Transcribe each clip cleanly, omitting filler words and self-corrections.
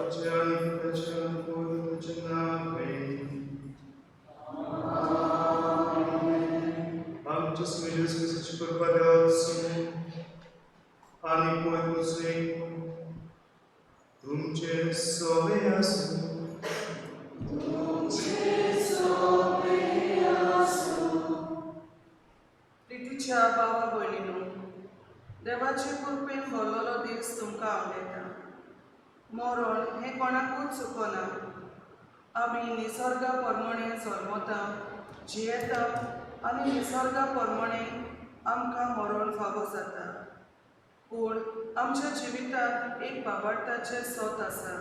बापाच्या आनी पुताच्या आनी पवित्र नांवान. आमच्या स्वामी जेजू क्रिस्ताची कृपा देवाचो आनी पवित्र तुमचे सवे आसूं. प्रितीच्या भावा भयणीनो, देवाचे कृपेन भरलेलो दीस तुमकां आवडटा. मरण हें कोणाकूच चुकना. आमी निसर्गा प्रमाणे जल्मता, जियेता आनी निसर्गा प्रमाणे आमकां मरण फावो जाता. पूण आमच्या जिवितांत एक बाबार्थाचें सत आसा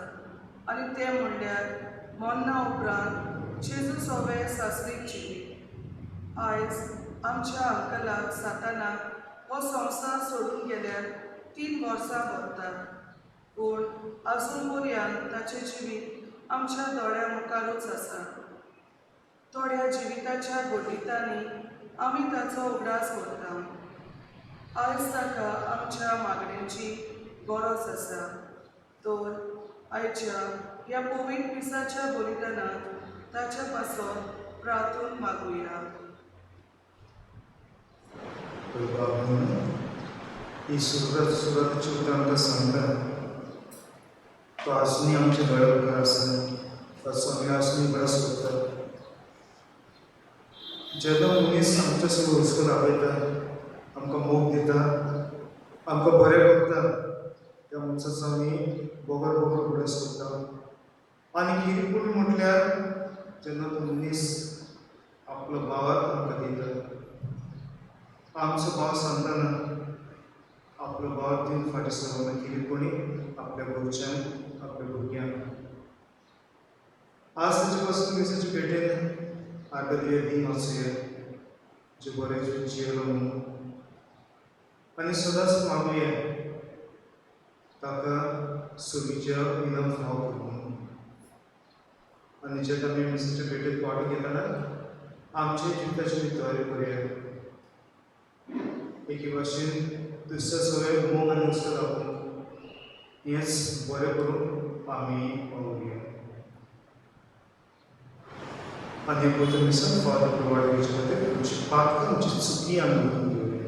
आनी तें म्हणल्यार मरणा उपरांत जेजू सोवे सासरीक जिवीत. आयज आमच्या अंकलाक सातानाक हो संवसार सोडून गेल्यार 3 वर्सां भरतात, पूण आजून पर्यंत ताचें जिवीत आमच्या दोळ्या मुखारूच आसा. थोड्या जिविताच्या घडितांनी आमी ताचो उगडास करता. आयज ताका आमच्या मागण्यांची गरज आसा. तर आयच्या ह्या पवित्र मिसाच्या बलिदानांत ताच्या पासत प्रार्थून मागुया. बाबा, ही सुरवात सुरवातीची उतरां आमकां सांगता, तो आजुनूय आमच्या दोळ्या मुखार आसा, ताचो आमी आजुनूय उगडास करता. जेन्ना मनीस आमच्या सगळो हुस्को दाखयता, आमकां मोग दिता, आमकां बरें करता, त्या मनशाचो आमी बगर बगर उगडास करता. आनी कितें म्हटल्यार जेन्ना तो मनीस आपलो भावार्थ आमकां दिता, आमचो भाव सांगतना आपलो भाव दिवन फाटीं सरना, कितें कोणी आपल्या घरच्यांक, आपल्या भुरग्यांक. आज ताचे पासून मिसाचे भेटेन आर्गां दिवे दिन वचुया, जे बरें जियेलो म्हणून, आनी सदांच मागुया ताका सुगीच्या इनाम फावो करूं म्हणून. आनी जेन्ना आमी मिसाच्या भेटेंत वांटो घेतना आमच्या जिविताची आमी तयारी करुया, एके भाशेन दुसऱ्या सगळे मोग आनी हुस्को दाखोवंक हेंच बरें करून आमी वावुरया. आनी पवित्र मिसान फादर प्रवाड घेवचे खातीर आमची पातकां, आमची चुकी आमी वचून घेवया.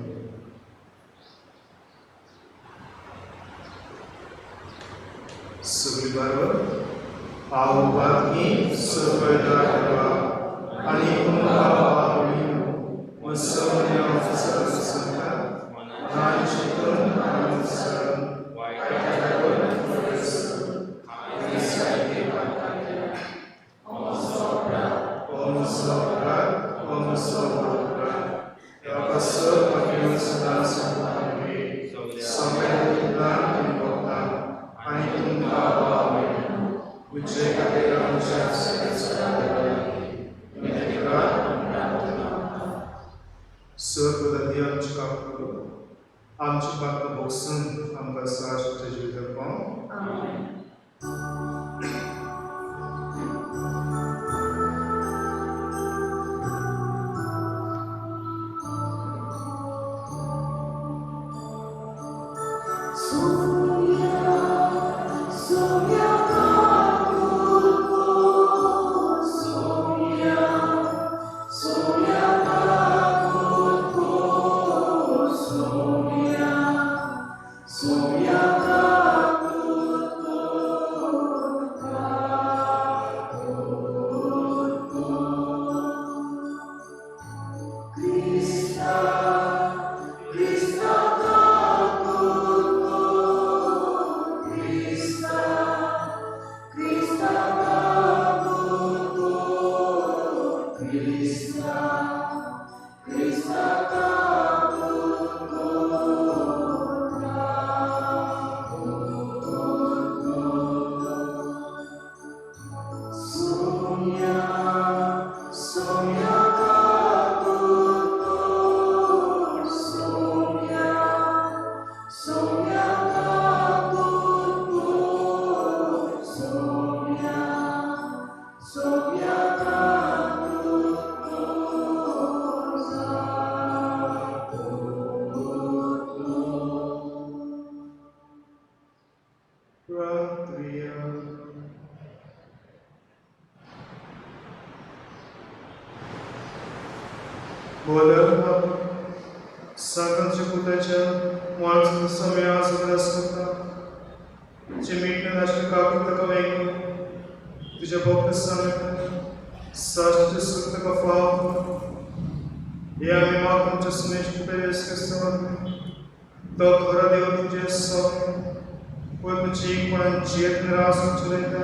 सगळी बरोबर हांव पातकी सकयल्या देवा आनी तुमकां भाव आमची पात्रां भोगसून आमकां साश्ट जिवितांत पावोवं. Patria. बोलर सातांच्या पुताच्या मोळाचो समय आज उगडास करता जे मिटणं नाशिल्ले काकून ताका वेंगून तुज्या भक्त सांगता साश्टीचे सुख ताका फाव हे आमी माग आमच्या सुनेश पुता येसू क्रिस्तावान तो खरो देव तुजें स्वामी पयर तुजी एकपणान जियेत रास चलयता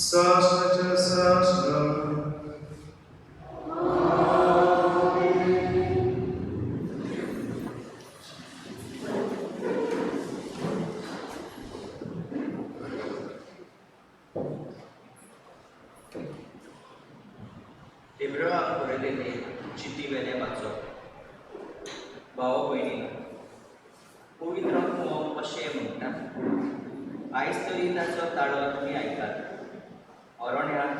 साश्टाच्या साश्टा. हेब्रेवांक बरयलेले चिटी वेले वाचप. भाव भयणीनो, पवित्र आत्मो अशें म्हणटा, आयज तरी ताचो ताळो तुमी आयकात. अरण्यांत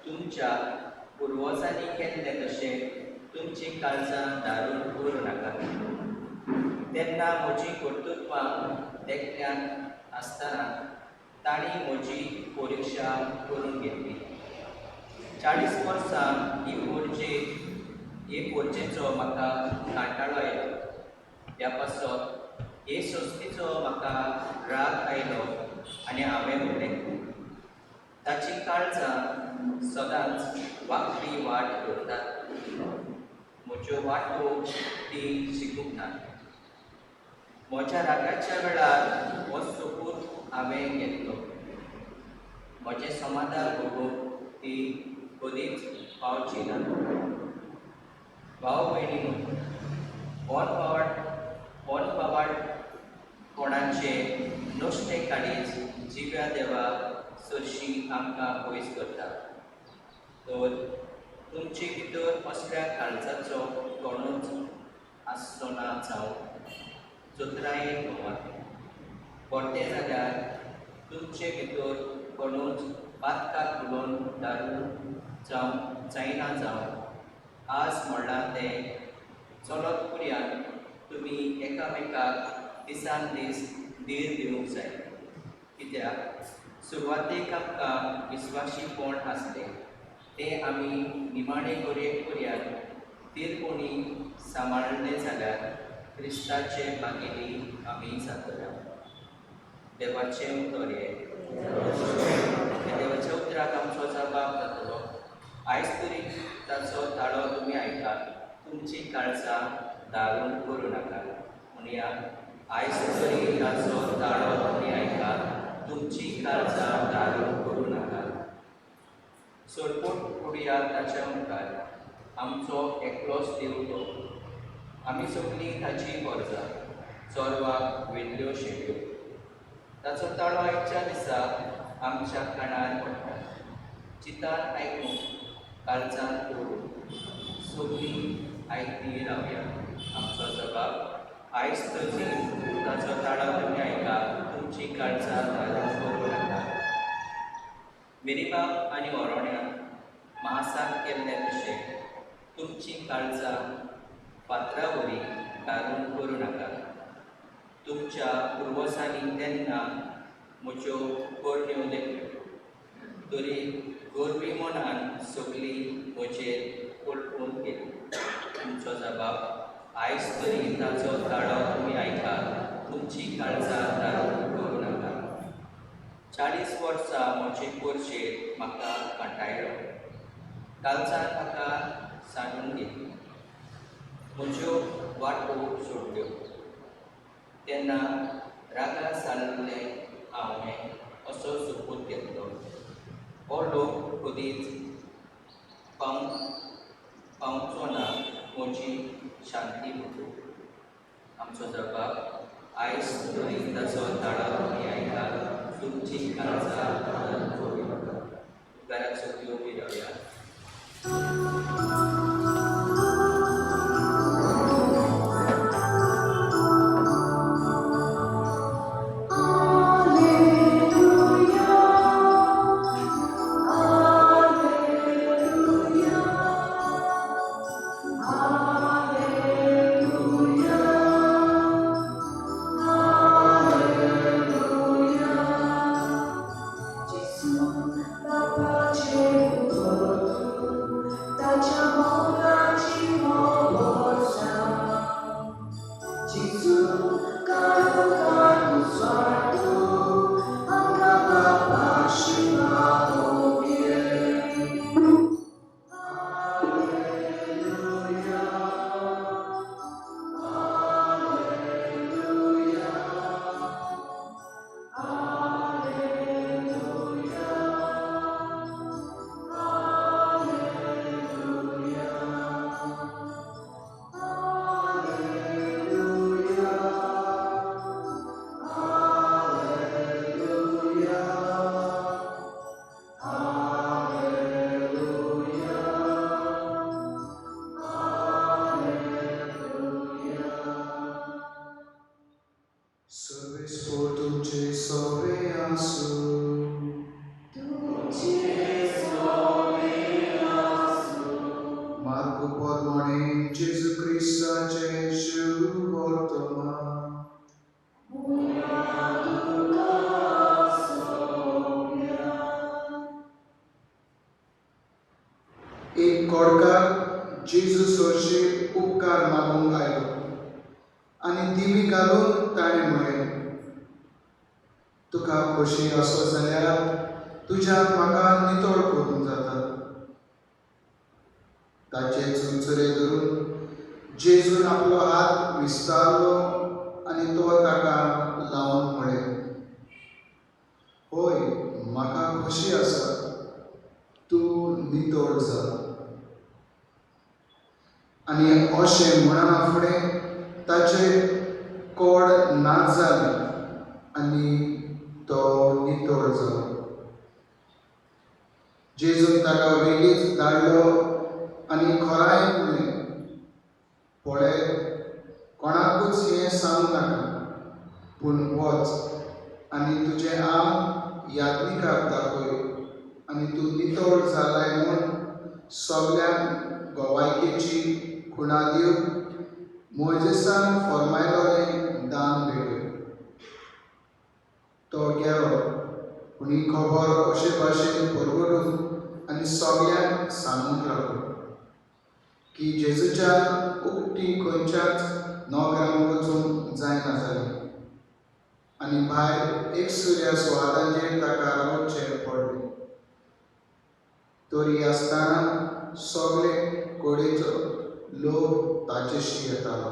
तुमच्या पुर्वजांनी केल्लें तशें तुमचीं काळजां दारून करूं नाकात. तेन्ना म्हजीं कर्तृत्वां देखल्यांत आसतना तांणी म्हजी परिक्षा करून घेतली. 40 वर्सां ही पोरजे हे पोरजेचो म्हाका कांटाळो आयलो. ह्या पासत हे संस्थेचो म्हाका राग आयलो आनी हांवें म्हणलें, ताचीं काळजां सदांच वांकडी वाट धरतात, म्हज्यो वाटो ती शिकूंक ना. म्हज्या रागाच्या वेळार हो सोपूत हांवें घेतलो, म्हजें समाधान भोगूंक ती कदीच पावची ना. भाव भयणीनो, पोन पावाड कोणाचें नश्टें काडीच जिव्या देवा सरशी आमकां पयस करता. तर तुमचे भितर असल्या काळजाचो कोणूच आसचो ना जावं चतुरायेन भोवात. परतें जाल्यार तुमचे भितर कोणूच पातकाक उलोवन दारू जावं जायना जावं आज म्हणलां तें चलत पुर्यान तुमी एकामेकाक दिसान दीस धीर दिवंक जाय. कित्याक सुरवातेक आमकां विस्वाशीपण आसलें तें आमी निमाणे गोरयेक पुर्यान धीरपणी सांबाळ्ळें जाल्यार क्रिस्ताचे मागेली आमी जातले. देवाचें उतर हें. देवाच्या उतराक आमचो जबाब जातलो. आयज तरी ताचो ताळो तुमी आयकात, तुमची काळजां दारून करूं नाकात. म्हणया, आयज तरी ताचो ताळो तुमी आयकात, तुमची काळजां दारून करूं नाकात. सोडपोट उडया ताच्या मुखार, आमचो एकलोच देव तो. आमी सगलीं ताची गरजां चोरवाक वेल्ल्यो शेड्यो. ताचो ताळो आयच्या दिसा आमच्या कानार पडटा. चिंतान आयकूंक, काळजान दवरून सगलीं आयकती रावया. आमचो जबाब, आयज तरी ताचो ताळो तुमी आयकात, तुमची काळजां दारून करूं नाकात. मेरीबाब आनी ओरोण्यान महासाक केल्लें तशें तुमचीं काळजां फातरा वरी दारून करूं नाकात. तुमच्या पुर्वजांनी तेन्ना म्हज्यो करण्यो देखल्यो, तरी गोरवी मनान सगली म्हजेर पलटून गेली. तुमचो जबाब, आयज तरी ताचो ताळो तुमी आयकात, तुमची काळजां दारून करूं नाकात. 40 वर्सां म्हजे पोरशेर म्हाका कंटाळ्ळो, काळजान म्हाका सांडून गेली, म्हज्यो वाटो सोडल्यो. तेन्ना रागा सारलें हांवें असो सोपूत घेतलो, हो लोक कदीच पावचो ना म्हजी शांती भोगूंक. आमचो जबाब, आयज तरी ताचो ताळो तुमी आयकात, तुमची काळजां दारून करूं नाकात. उपकाराक सगळीं उबी रावया. Alleluia, Alleluia, Alleluia. आसूं. मार्कू प्रमाणे जेजू क्रिस्ताचें शुभवर्तमान. एक कोडकार जेजू सरशी उपकार मागूंक आयलो आनी दिमी घालून ताणें म्हळें, तुका खोशी आसो जाल्यार तुज्यान म्हाका नितळ करूंक जाता. ताचे चुरचुरे धरून जेजून आपलो हात विस्तारलो आनी तो ताका लावन म्हळें, होय, म्हाका खोशी आसा, तूं नितळ जा. आनी अशें म्हणना फुडें ताचे कोड नाच जालें आनी तो नितळ जालो. जेजून ताका वेगीच धाडलो आनी खोरायन म्हणलें, पळय, कोणाकूच हें सांगूं नाका, पूण वच आनी तुजें आंग याज्ञिकाक दाखय आनी तूं नितळ जालाय म्हूण सगळ्यांक गोवायकेची खुणा दिवन मोयजेसान फर्मायलोलें दान भेटय. तो गेलो, पूण ही खबर अशे भाशेन परगटून आनी सगळ्यांक सांगूंक लागलो की जेजूच्या उक्ती खंयच्याच नगरांत वचूंक जायना जालें आनी भायर एकसुऱ्या सुवातांचेर ताका रावचें पडलें. तरी आसतना सगळे कडेचो लोक ताचेशी येतालो.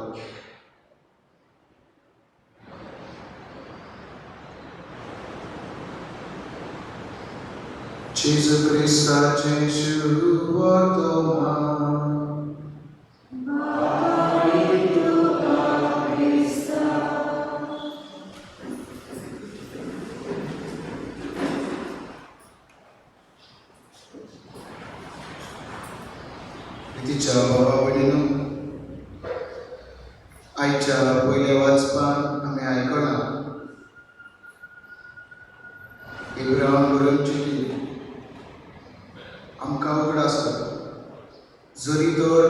जेजू क्रिस्ताचें शुभवर्तमान. तिच्या बाबा भयणीनो, आयच्या पयल्या वाचपान आमी आयकलां इब्राहिम बरोवन चिटी आमकां उगडास जाता. जरी तर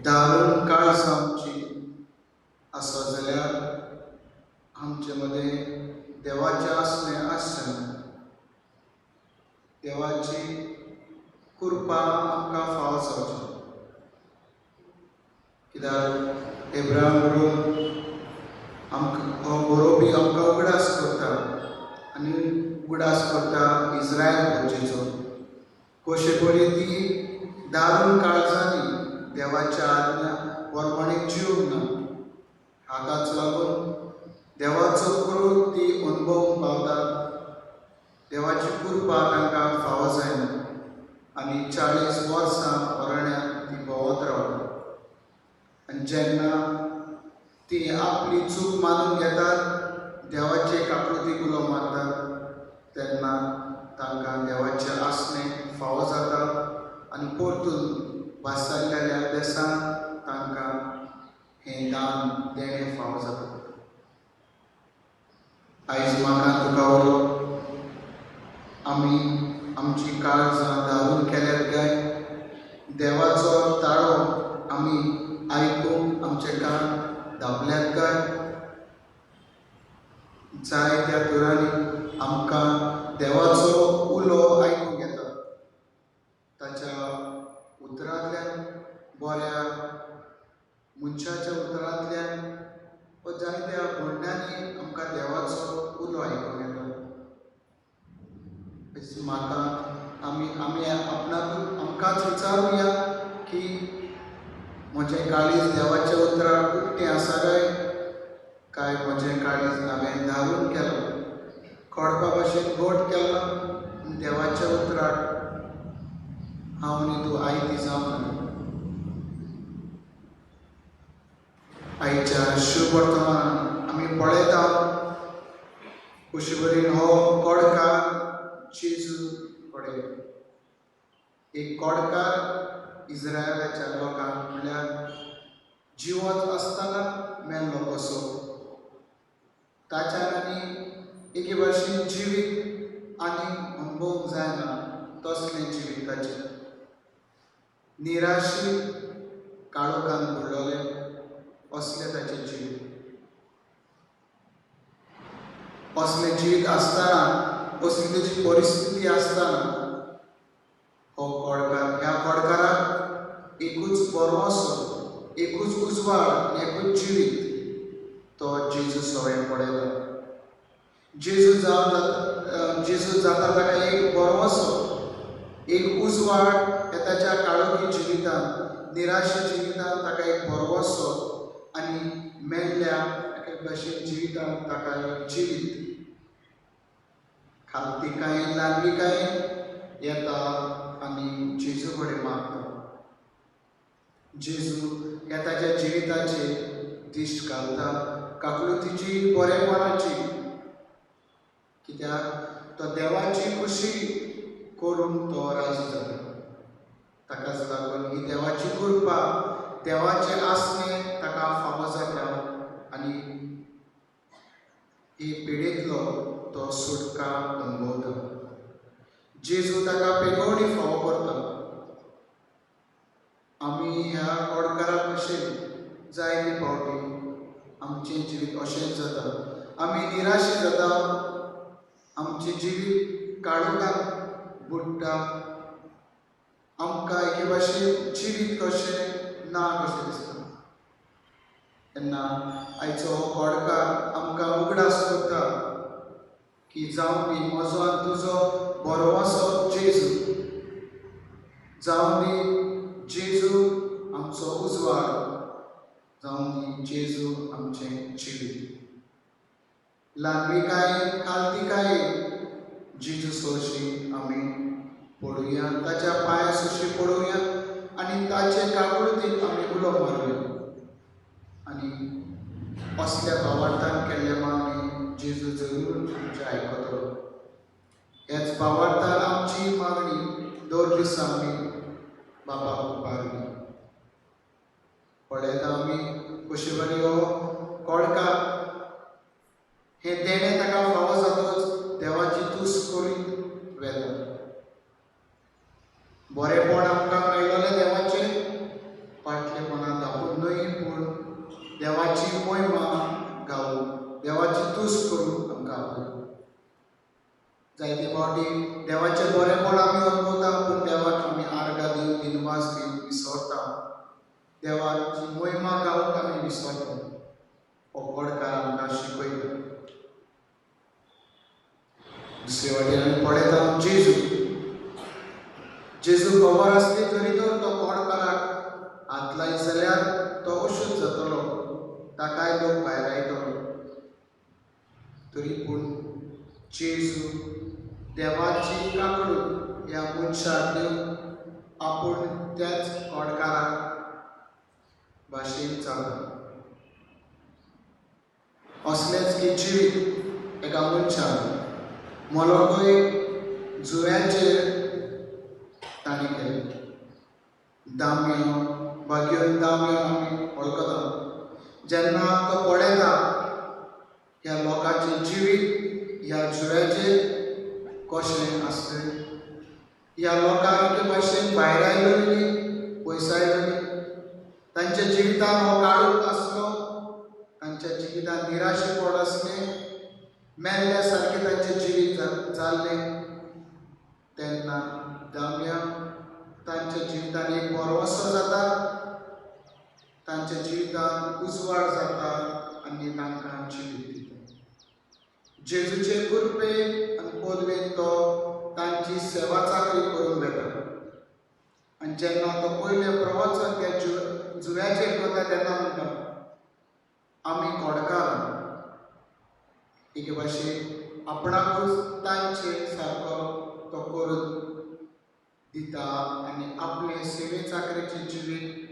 दारून काळजां आमची आसत जाल्यार आमचे मदें देवाचें आसणें आसचें ना. देवाची कृपा आमकां फावो जावची. कित्याक एब्राहम बरोवन आमकां हो बरोवपी आमकां उगडास करता आनी उगडास करता इस्रायल प्रजेचो, कशे परी ती दारून काळजांनी देवाच्या आज्ञा प्रमाणे जिवंक ना. हाकाच लागून देवाचो क्रोध ती अनुभवूंक पावतात. देवाची कृपा तांकां फावो जायना आनी 40 वर्सां अरण्यांत ती भोंवत रावता. आनी जेन्ना ती आपली चूक मानून घेतात, देवाचे काकृतीक उलो मारतात, तेन्ना तांकां देवाचें आसणें फावो जाता आनी परतून भासारलेल्या देसांत तांकां हें दान देणें फावो जाता. आयज म्हाका तुका उलो, आमी आमची काळजां दारून केल्यात काय देवाचो ताळो आमी आयकूंक आमचे कान दाबल्यात काय? जायत्या तरांनी आमकां देवाचो उलो आयकूंक येता. ताच्या उतरांतल्यान, बऱ्या मनशाच्या उतरांतल्यान वा जायत्या घडण्यांनी आमकां देवाचो उलो आयकूंक येता. म्हाका आमी आमी आपणाक आमकांच विचारुया की म्हजें काळीज देवाच्या उतराक उक्तें आसा काय, काय म्हजें काळीज हांवें दारून केलां, खडपा भशेन गोट केला आनी देवाच्या उतराक हांव आनी तूं आयती जावंक ना. आयच्या शुभवर्तमानान आमी पळयता कुशीबरीन हो कोडकार जेजू कडेन, एक कोडकार इस्रायलाच्या लोकांक म्हणल्यार जिवंत आसतना मेल्लो कसो, ताच्यान आनी एके भाशेन जिवीत आनी अणभवूंक जायना तसलें जिवीत ताचें. निराशी काळोखान बुडलोलें असलें ताचें जिवीत. असलें जिवीत आसतना, असली ताची परिस्थिती आसतना हो कोडकार, ह्या कोडकाराक एकूच बरो, एकूच उजवाड, एकूच जिवीत तो जेजू सवय पळयता. जेजू जावन जाता, जेजू जाता ताका एक बरो, एक उजवाड ह्या ताच्या काळोखी जिवितान, निराशे जिवितान ताका एक भरवंसो आनी मेल्ल्या एके भशेन जिवितान ताका एक जिवीत. खालतिकायेन ल्हानविकायेन येता आनी जेजू कडेन मागता. जेजू ह्या ताच्या जिविताचेर दिश्ट घालता, काकलुतीची, बरेपणाची, कित्याक तो देवाची खुशी करून तो राजी जाता. ताकाच लागून ही देवाची कृपा, देवाचें आसणें ताका फावो जाता आनी ही पिडेंतलो तो सुटका अणभवता. जेजू ताका पेगोवणी फावो करता. आमी ह्या कोडकारा भशेन जायते फावटी आमचें जिवीत अशेंच जाता. आमी निराशी जाता, आमचें जिवीत काळोखान बुडटा, आमकां एके भाशेन जिवीत कशें ना कशें दिसता. तेन्ना आयचो हो कोडकार आमकां उगडास करता की जावं दी म्हजो आनी तुजो बरोवसो जेजू, जावं दी जेजू आमचो उजवाड, जावं दी जेजू आमचें जिवीत. ल्हानविकायेन खालतिकायेन जेजू सोशी आमी पडुया, ताच्या पांया सोशी पडुया आनी ताचे काकुळतीक आमी उलो मारुया आनी असल्या भावार्थान केल्ले मागणी जेजू जरूर आमचें आयकतलो. ह्याच भावार्थान आमची मागणी दर दिसा आमी बापाक उबारली. पळयता आमी कशे बरी हो कोडकार हें देणें ताका फावो जातच देवाची तूस करीत वेता. बरेपण आमकां मेळिल्लें देवाचें फाटलेपणां दाखोवन न्हय, पूण देवाची मोहिमा गावून, देवाची तूस करून आमकां आपयता. जायते फावटी देवाचें बरेपण आमी अणभवता, पूण देवाक आमी आर्गां दिवन, दिनवास दिवन विसरता. देवाची मोहिमा गावूंक आमी विसरता. हो कोडकार आमकां शिकयता. दुसरे वाटेन आमी पळयता जेजू. जेजू खबर आसली तरी तर तो कोडकाराक हात लायत जाल्यार तो अशुद्ध जातलो, ताकाय लोक भायरायतलो. तरी पूण जेजू देवाची काकूट ह्या मनशाक दिवन आपूण त्याच कोडकाराक भाशेन चलता. असलेंच की जिवीत एका मनशान मलोकय जुंव्याचेर ताणें केलें. दाम्यो बागयोन दाम्यो आमी वळखता. जेन्ना तो पळयता ह्या लोकांचें जिवीत ह्या जुंव्याचेर कशें आसलें, ह्या लोकांक एके भाशेन भायर आयलोली, पयसायलोली, तांच्या जिवितान हो काळोख आसलो, तांच्या जिवितान निराशेपण आसलें, मेल्ल्या सारकें तांचें जिवीत जाल्लें. तेन्ना दाम्या तांच्या जिवितान एक भरवंसो जाता, तांच्या जिवितान उजवाड जाता आनी तांकां जिवीत दिता. जेजूचे कृपेन आनी पदवेन तो तांची सेवा चाकरी करून वेता. आनी जेन्ना तो पयलें प्रवचन त्या जुंव्याचेर करता तेन्ना म्हणटा, आमी कोडकार. एके भाशेन आपणाकूच तांचे सारको तो करून दिता आनी आपले सेवे चाकरेचें जिवीत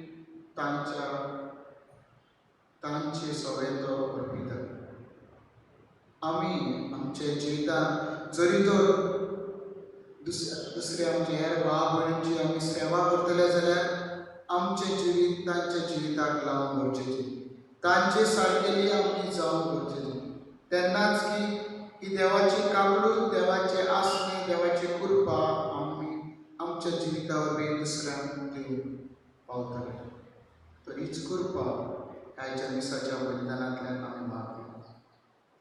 तांच्या तांचे सवे तो अर्पिता. आमी आमच्या जिवितांत जरी तर दुसरे आमचे हेर भाव भयणींची आमी सेवा करतले जाल्यार आमचें जिवीत तांच्या जिविताक लावन गरजेचें, तांचे सारकेली आमी जावंक गरजेचें. तेन्नाच की ही देवाची काकळूत, देवाचे आसणे, देवाची कृपा आमी आमच्या जिविता वरवीं दुसऱ्यांक दिवंक पावतले। तर हीच कृपा आयच्या मिसाच्या बलिदानांतल्यान आमी मागया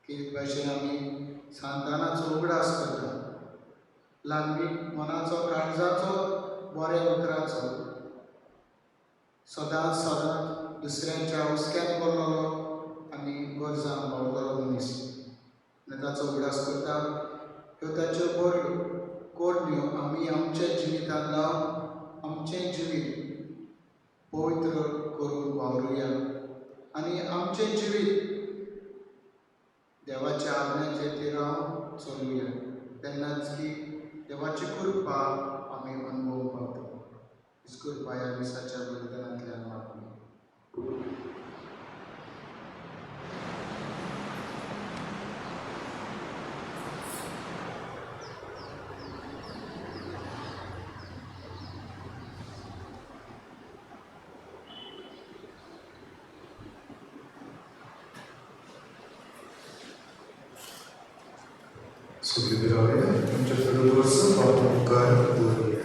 की भाशेन आमी सांतानाचो उगडास करता, ल्हानवीक मनाचो, काळजाचो, बऱ्या उतराचो, सदांच सदांच दुसऱ्यांच्या हुस्क्यान पडलेलो आनी गरजान पावतलो मनीस आनी ताचो उगडास करता। ह्यो ताच्यो बऱ्यो करण्यो आमी आमच्या जिवितांत लावन आमचें जिवीत पवित्र करून वावरुया आनी आमचें जिवीत देवाच्या आज्ञाचेर ती रावन चलुया। तेन्नाच की देवाची कृपा आमी अनुभव पावता। हीच कृपा ह्या मिसाच्या बलिदानांतल्यान मागुया। सगळी रावया आमच्या फुडें वर्स बाबा मुखार दवरुया।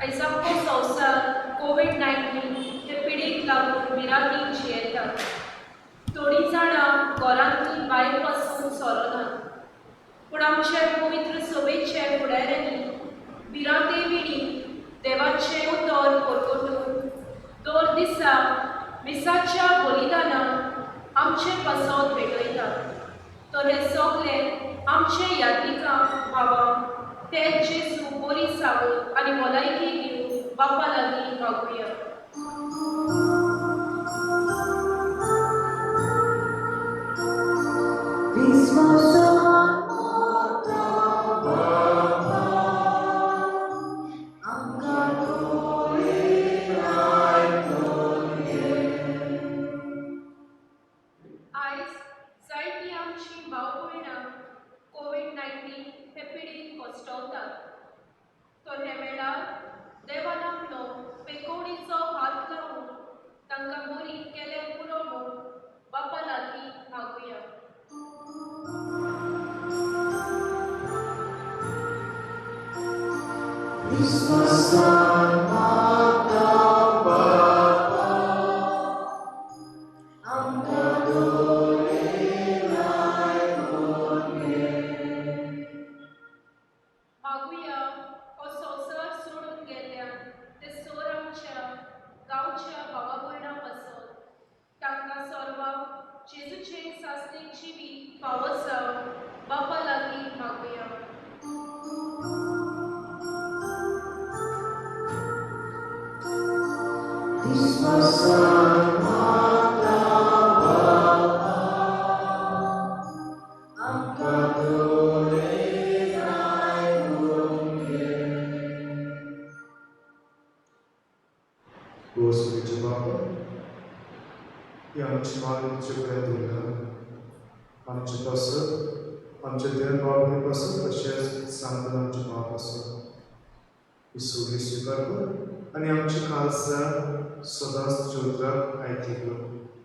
आयज आमचो संवसार कोवीड-19 हे पिडीक लागून भिरांतीन जियेता। थोडीं जाणां घरांतलीं भायर पासून सरनात, पूण आमचे पवित्र सभेचे फुडाऱ्यांनी भिरांते विणी देवाचें उतर परगटून दर दिसा मिसाच्या बलिदानाक आमचे पासत भेटयता। तर हे सगळे आमचे यादनिकां भावांक ते जेजू बरी सावत आनी भलायकी दिवन बापा लागीं मागुया। आयज जायतीं आमचीं भाव भयणां कोवीड-19 हे पिडीन कश्टवतात। तर हे वेळार देवान आपलो पेकोवणीचो हात लावन तांकां बरी केल्यार पुरो म्हूण बापा लागीं मागुया। मागुया हो संवसार सोडून गेल्ल्यान ते सोर आमच्या गांवच्या भावा भयणां पासत तांकां सर्वांक जेजूचे सासणीक जिवीत फावो जावन बापा लागीं मागुया। गोसुरीचे बाबा, ही आमची मागणी तुजे कडेन दवरल्या। आमचे पासत, आमच्या देव बाबा पासत, तशेंच सांगून आमच्या भाव पासत ही सगळी स्विकार कर आनी आमची काळजां सदांच तुज्या उतराक आयती कर।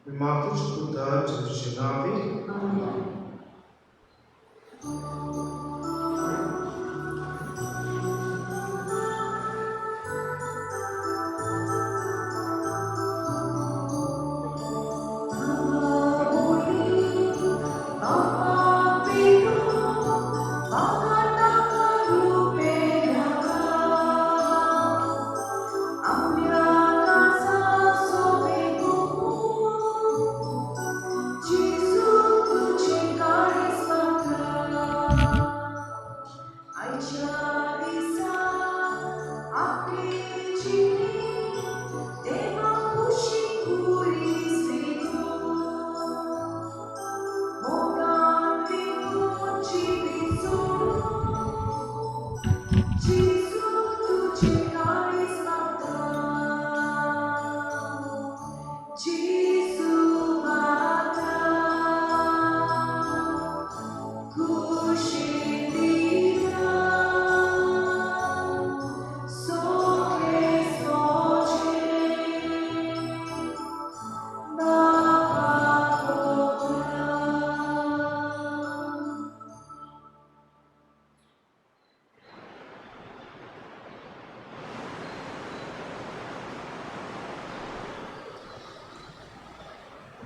मी मागता तुज्या पुता जेजूच्या नांवी, आमेन।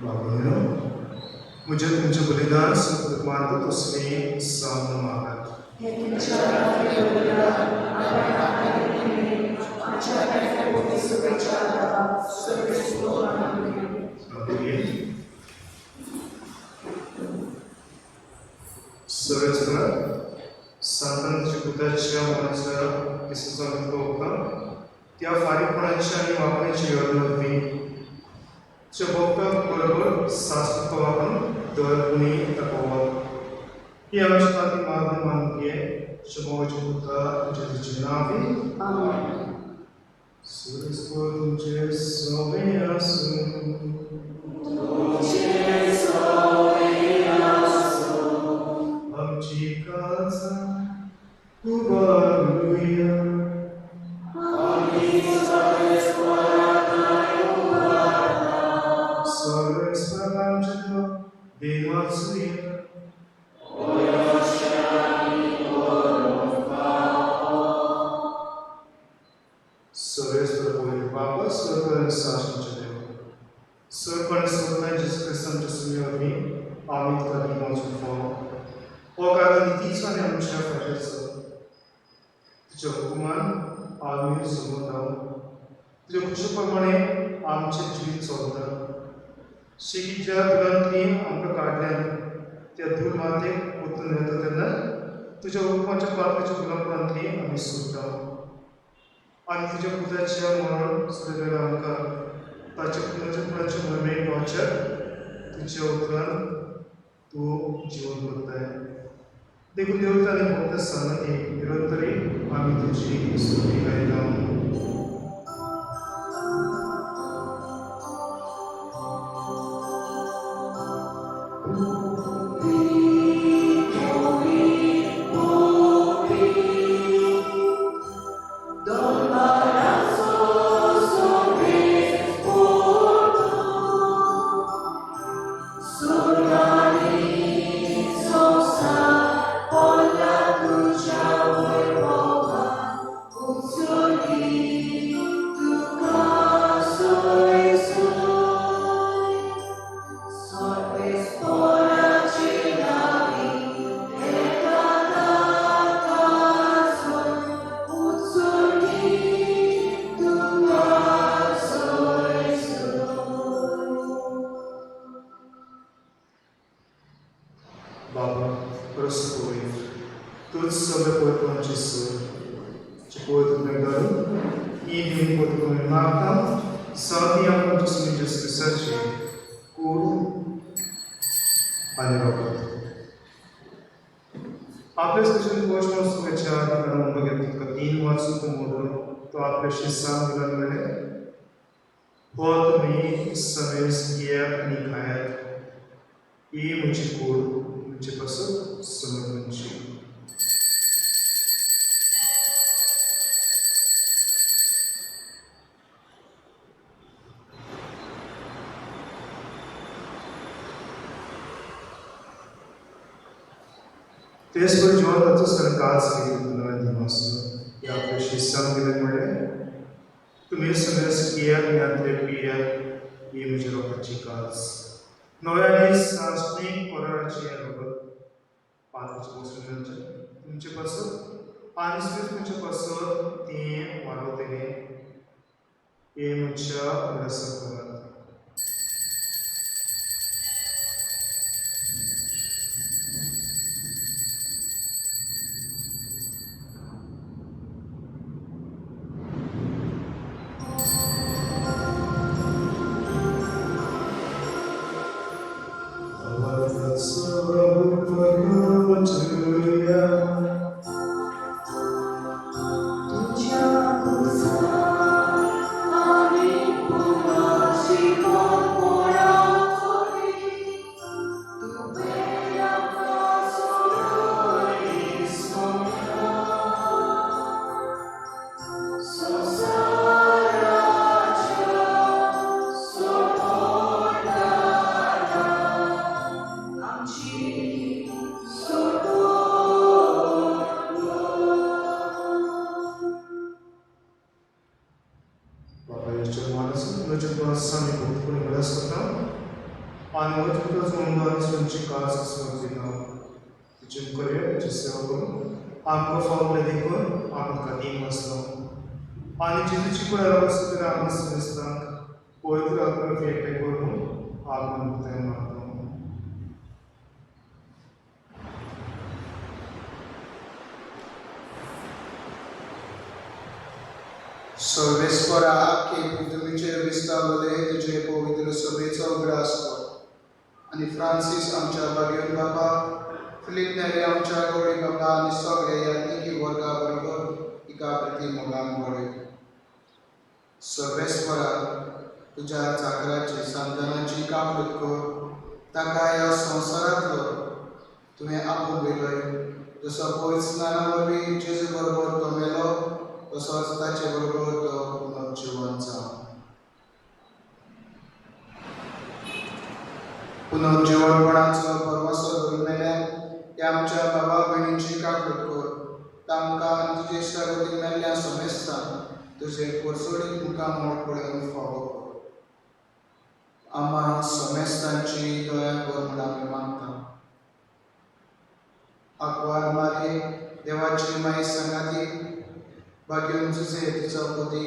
बाबूनो म्हजें तुमचें बलिदान सुख मानता तसलें सामनो मागात. सगळेच सांतांच्या पुताच्या मनाच्या दिसाचा होता त्या फारीकपणाची आणि वागण्याची गरज होती. च्या भक्ताक बरोबर सास वागून दर कुणी ताकोवप ही आमची खातीर मागणी मानकी शमोच्या पुता जेजूचे नांवी. सुरेस्वर तुमचे सवे आसूं. आमची काळजां उबारुया. सर्वेस्पर आमचे देव देव वाचुया. सर्वेस्पर पयलीं बाबा स्वर्ग आनी साश्टीचे देव सर्व आनी स्वता जेजू क्रिस्त आमच्या सुमी वरवीं आमी तुका दिवपाचो फाव हो कायदो नितीचो आनी आमच्या फायद्याचो. तुज्या हुकुमान आमी जगता, तुज्या खुशी प्रमाणे आमचें जिवीत चलता. शेकीच्या दुरांतली आमकां काडल्यान त्या धूल मातयेक परतून येता तेन्ना तुज्या हुकुमाच्या पातळेच्या गुलामपणांतली आमी सुट्टा आनी तुज्या पुताच्या मरण सोडलेल्या आमकां ताच्या पुताच्या पुताच्या मरणे पावच्याक तुज्या उतरान तूं जिवन करताय. देखून देवता आनी भक्त सांगती निरंतरी आमी तुजी स्तुती गायता. बाबा परस पवित्र तूच सगळे पवित्रपणाची सर पवित्र घालून ही दिवन पवित्रपणे मागता सादी आमच्या सुमी जेजू क्रिस्ताची कूड आनी रगत आपल्या स्टेशन कोश म्हणून सुवेच्या ठिकाणा घेतलो तुका तीन वाचून तो मोडलो तो आपल्या शिस्सान दिला म्हणलें हो तुमी समेस घेयात आनी खायात ही म्हजी कूड तुमचे पासून समजूनची. तेच परी जेवण जातच ताणें काज केली नव्या दिमासून हे आपल्या शिस्सान दिलें म्हणलें तुमी समेस घेयात आनी हांतले पियात ही म्हजी रोगाची काज नव्या आनी सासणीक कराराची हें रगत पात्राचे वचून तुमचे पासत आनी सुद्दां तुमचे पासत तें वाडवतलें हें म्हज्या उगडासा करात. तुझ्या पुसा आमी पुरो. आनी वचपी उंडो आनी सुनची कास समजिना तुजें करूया तुजी सेवा करून आमकां फावले देखून आमकां दीन आसलो आनी जेजूची कुळारा वचून आमकां सुमेस्तांक पवित्र आत्म्याक एकठांय करून आत्मा मुक्ताय मागता. सर्वेस्परा आख्खे पृथ्वीचेर विस्तारले तुजे पवित्र सभेचो उगडास कर आनी फ्रांसीस आमच्या बागेवन बाबा, फिलीप नेरी आमच्या गौरी बाबा आनी सगळे याज्ञिकी वर्गा बरोबर हिका प्रती मोगान वाडय. सर्वेस्परा तुज्या चाकराची सांतानाची काकूत कर, ताका ह्या संवसारांतलो तुवें आपूण वेलय, जसो पवित्र स्नाना वरवीं जेजू बरोबर तो मेलो तसोच ताचे बरोबर तो पुनर्जिवन जावं. पुनर्जिवनपणाचो भरवसो धरून मेल्यान त्या आमच्या बाबा भयणींची काकूत कर, तांकां आनी तुजे इश्टागतीन मेल्ल्या समेस्तांक तुजें पोरसोडीत मुखामळ पळोवन फावो कर. आमा समेस्तांची दया कर म्हूण आमी मागता. आंकवार मारये देवाची माई सांगाती, भाग्योन जुजे तुजो पती,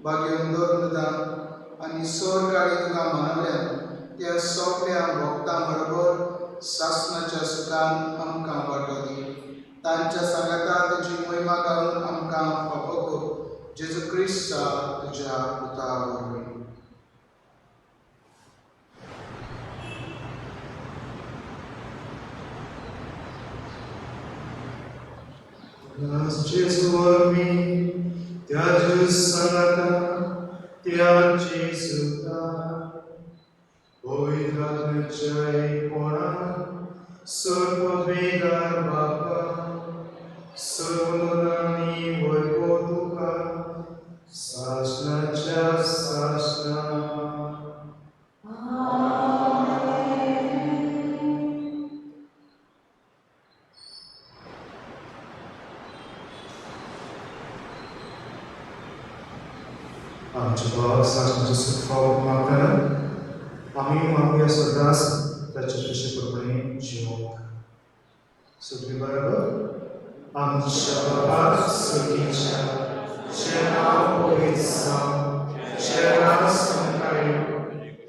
भाग्योन दोर्नुदा आनी सोर काळी तुका मानवल्यान त्या सगळ्या भक्तां बरोबर सासणाच्या सुखान आमकां वांटो दी. तांच्या सांगाता तुजी महिमा गावन आमकां फावो कर, जेजू क्रिस्ता तुज्या पुता वरवीं. जेजू वरवीं त्या सांगाता त्याची सुद्धा पवित्र आत्म्याच्या एकपणान सर्ववेदार बापा सर्वनानी वैभव तुका सासणाच्या सासणा. आमच्या बाप सासणाचें सूख फावो मागतना आमी मागूया सदांच ताचे कशे प्रमाणे जिवंक. सगळीं बरोबर आमच्या बाबा सगळीच्या तुजें नांव पवित्र जावं, तुजें राज आमकां येवं,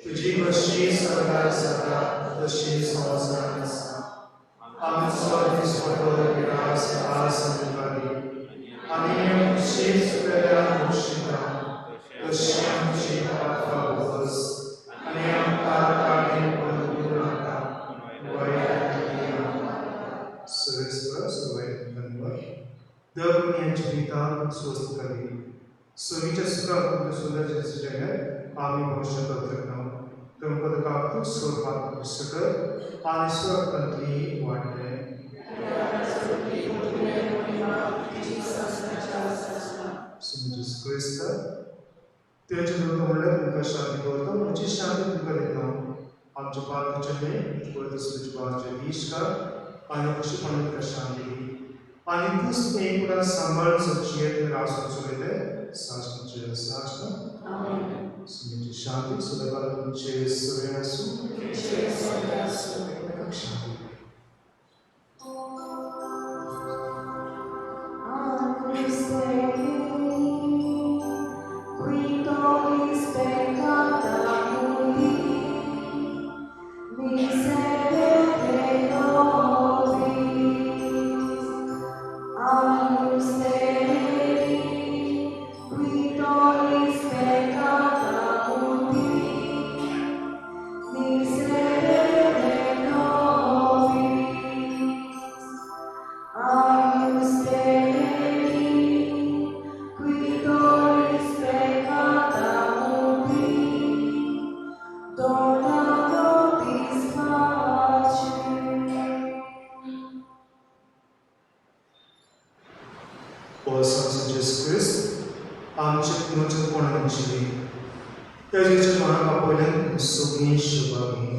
तुजी कशी स्वर्गार जाता तशी संवसारांत आसा. आमचो दिसपट्टो ग्रास आज आमकां दी आनी आमची चुकलेल्या बक्षिता तशी आमची पापां उगस आनी आमकां काडून पडूं नाका, वायटांतली आमकां. सर्वेस्पर सर्वांवर देव यांच्या पितांक स्वस्थ करी सोयीच्या सुखाक तुमच्या सुंदर जगात आमी भविष्यात अवतरना तुमकां ताका स्वरूपात सकल आनी स्वरूपांतली वाडले. जेजू क्रिस्त तेचे तुमकां म्हणल्यार तुमकां शांती दवरता, म्हजी शांती तुमकां दिता. आमच्या पालकाचे न्हय तुमच्या बाबाचे दीश कर आनी कशेपणान तुका शांती दी आनी तूंच एकमेकांक सांबाळ जियेत रासून चलयते सासणाचे सासणा. सुनेची शांती सदांकाळ तुमचे सगळे आसूं. एकमेकांक शांती. Qui tollis peccata mundi, miserere nobis. Agnus Dei, qui tollis peccata mundi, miserere nobis. Agnus Dei, qui tollis peccata mundi, dona nobis pace. O जेजू क्रिस्त आमचे पुनर्जन्मपणान जिवी तेजेच्या मरणा पयल्यान सगळीं शुभागी.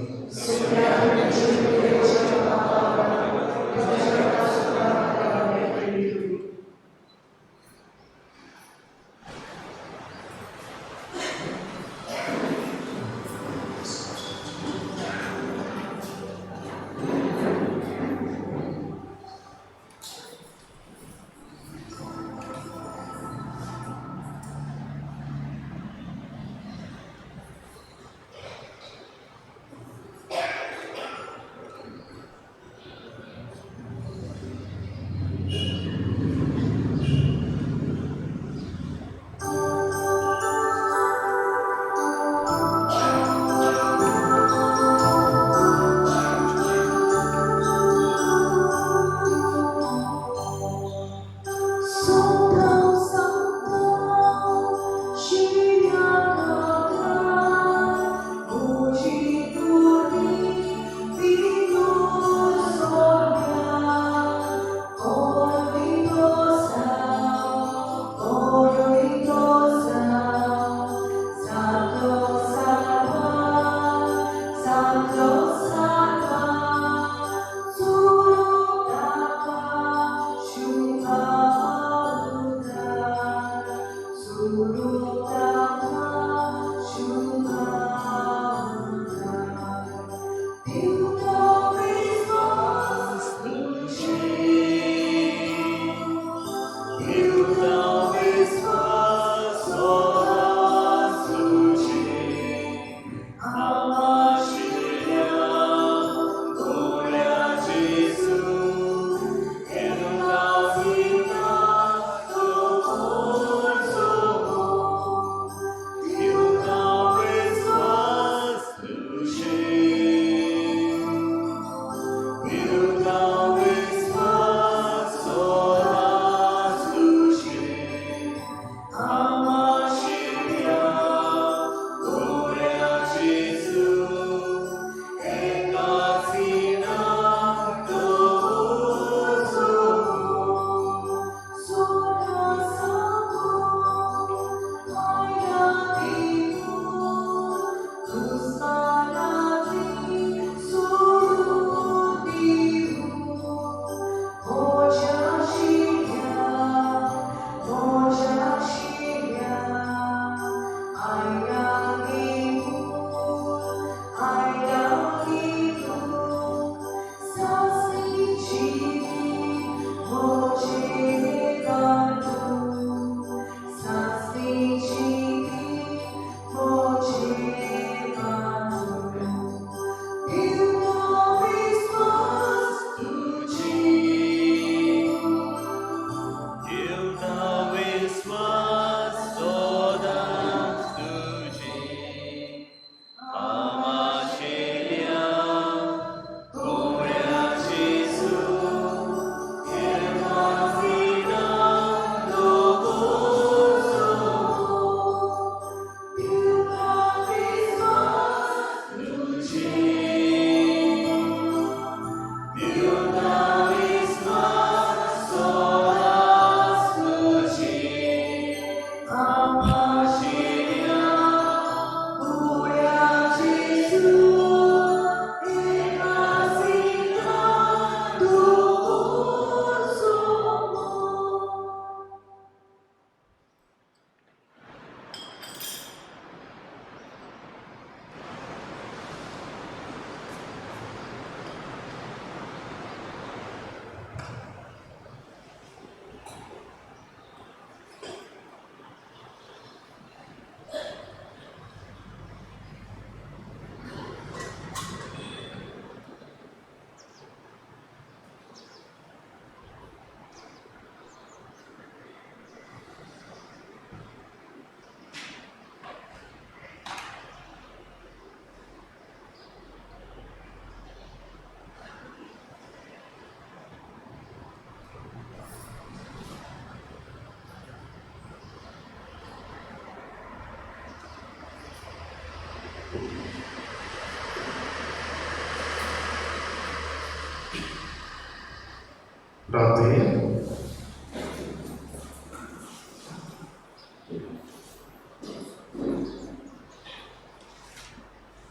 प्रार्थया.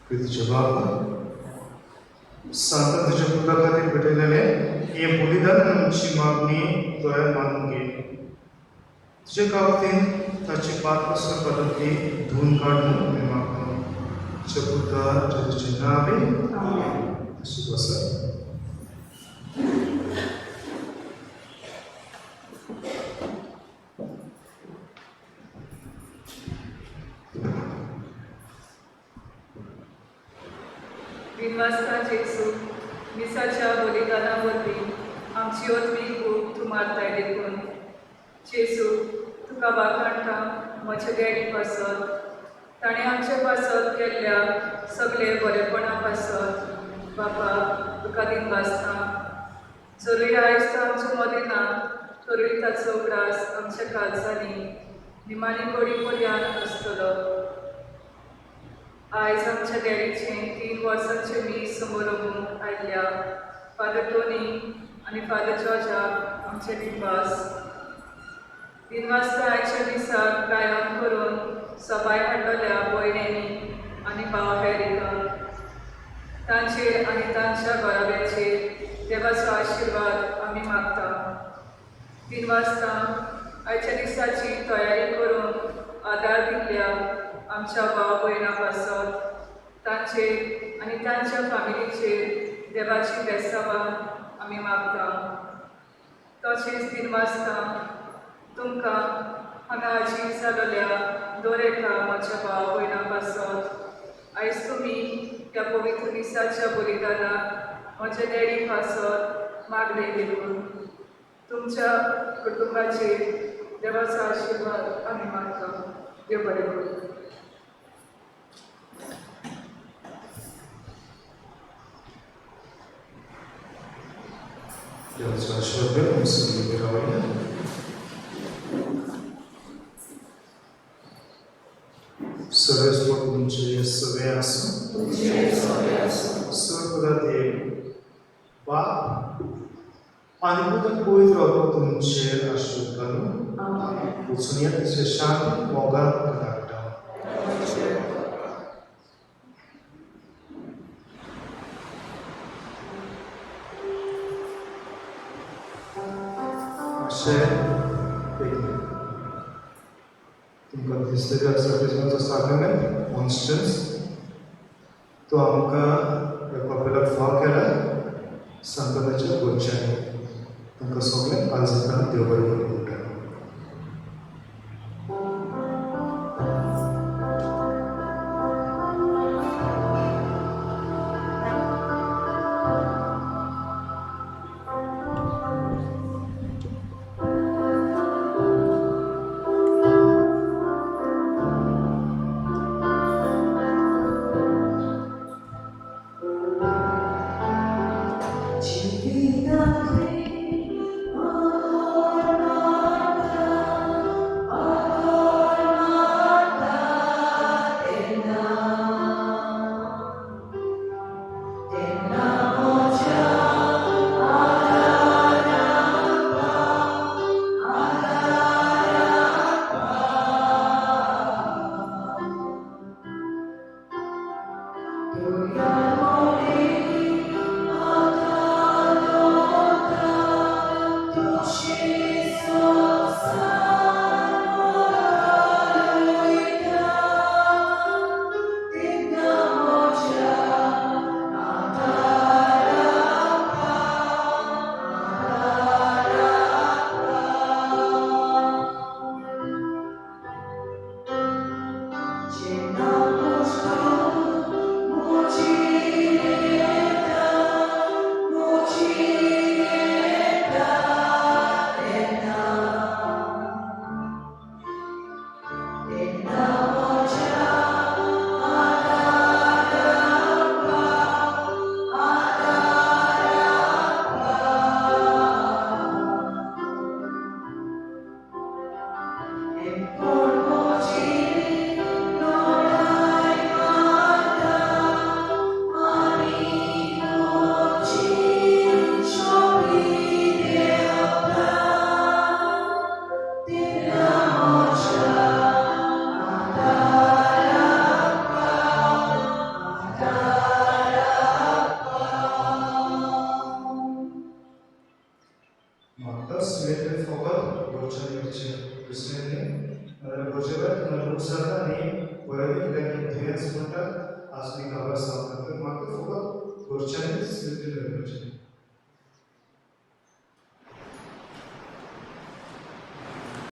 प्रितीचे बाबा, सांता तुझ्या पुता खातीर भेटयलेलें हें बलिदान आमची मागणी दोळ्यान मानून घे. तुजे कावतीन ताची पात्र पद्दती धुवन काडून आमी मागता. तुज्या पुता जेजूचे नांवे. अशी बसा. दिनवासता जेजू, मिसाच्या बलिदाना वरवीं आमची आत्मीक भूक तूं मारताय देखून. जेजू, तुका वाखाणटा म्हज्या डॅडी पासत, ताणें आमचे पासत केल्ल्या सगळे बरेपणा पासत. बापा, तुका दिनवासता. जरूय आयज तो आमचे मदें ना, तरूय ताचो उगडास आमच्या काळजांनी निमाणी घडी पर्यंत आसतलो. आयज आमच्या डॅडीचें 3 वर्सांचें मीस समोर आयिल्ल्या फादर टोनी आनी फादर जॉर्जाक आमचे दिनवास. दिनवासता आयच्या दिसाक गायन करून सबाय हाडलेल्या भयणींनी आनी भाव हॅरिकाक. तांचेर आनी तांच्या घराब्याचेर देवाचो आशिर्वाद आमी मागता. दिनवासता आयच्या दिसाची तयारी करून आदार दिल्ल्या आमच्या भाव भयणां पासत, तांचेर आनी तांच्या फामिलीचेर देवाची बेसांवां आमी मागता. तशेंच दिनवासता तुमकां हांगा हाजीर जाल्ल्या दर एका म्हज्या भाव भयणां पासत. आयज तुमी ह्या पवित्र मिसाच्या बलिदानाक म्हज्या डॅडी पासत मागणें देखून तुमच्या कुटुंबाचेर देवाचो आशिर्वाद आमी मागता. देव बरें करूं. देवाचो आशिर्वाद आमी सगळीं रावया. सर्वेस्पर तुमचे सगळे आसूं. सर्वदा देव बाप आनी पुत पवित्र आत्मो तुमचेर आशिर्वाद घालूं. वचून या तुमचे शांती मोगान धाडटा. मातशें एक तुमकां दिसलें आसा क्रिस्मसाचो साक्रामेंत कॉन्स्टन्स तो आमकां ह्या कपेलाक फाव केला सांतानाच्या गोंयच्यांनी. तांकां सगळ्यांक काळजांतल्यान देव बरें करूं म्हणटा. Ci vida qui, amor. Suven फकत घरच्यान करचें, दुसरें न्ही. नाजाल्यार घरचे भायर तुमकां रोग जाता आनी बरें कित्याक दुयेंस म्हणटा आज तुमी काबार जावना. तर म्हाका फकत घरच्यांनीच स्लिपीन करचें.